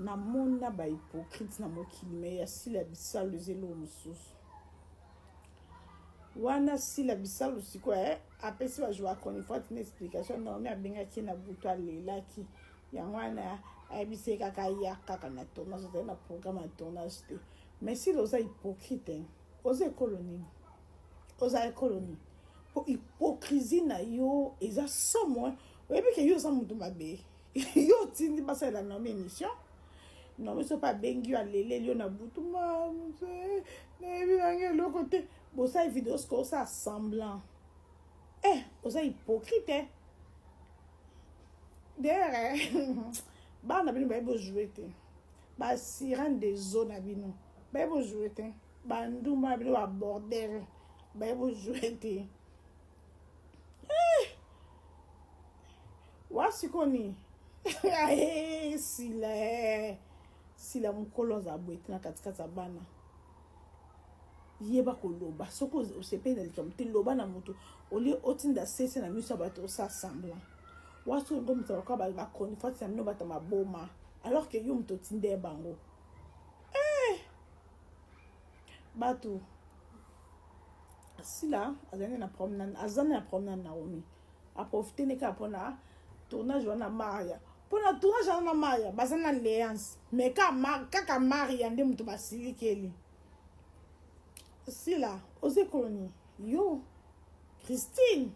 Namona ba hypocrite na mokili mais ya Sila Bisalu eza eloko mosusu. Wana Sila Bisalu sikoyo eh, apesi ba joie chronifuati na explication. Naomi abengaki ye na butu, alelaki yango wana, ayebisi ye kaka aya kaka na tournage, azali na programme ya tournage te. Mais Sila, oza hypocrite, hein. Oza ekolo nini? Oza ekolo nini? Po hypocrisie na yo eza somo. Oyebi ke yo oza moto mabe. Yo otindi basalela Naomi émission. Naomi so mpe abengi yo, aleleli yo na butu, mamse nayebi nange eloko te. Bosali video, sikoyo osala semblant. Eh, oza hypocrite, eh. D'ailleurs, bana na bino bayebi ojouer te. Basirène des eaux na bino bayebi ojouer te. Bandumba na bino, babordel, bayebi ojouer te. Eh! Wa sikoyo nini? Sila, eh. Sila mokolo aza boye te na katikati ya bana. Yeba koloba. Soki osepeli na likambo te, loba na moto olie otinda sese na miso ya bato, osala semblant. Wasi olingo moto lokola bachronifuati na bino, bato maboma, alors que yo moto otinda ye bango. Eh! Bato, Sila azali na problème, aza na problème na Naomi. Aprofite nde kaka mpona tournage wana Maria, mpona tournage wana na Maria baza na alliance, mais kaka Maria nde moto basilikeli. Sila, oza ekoloni yo, Christine.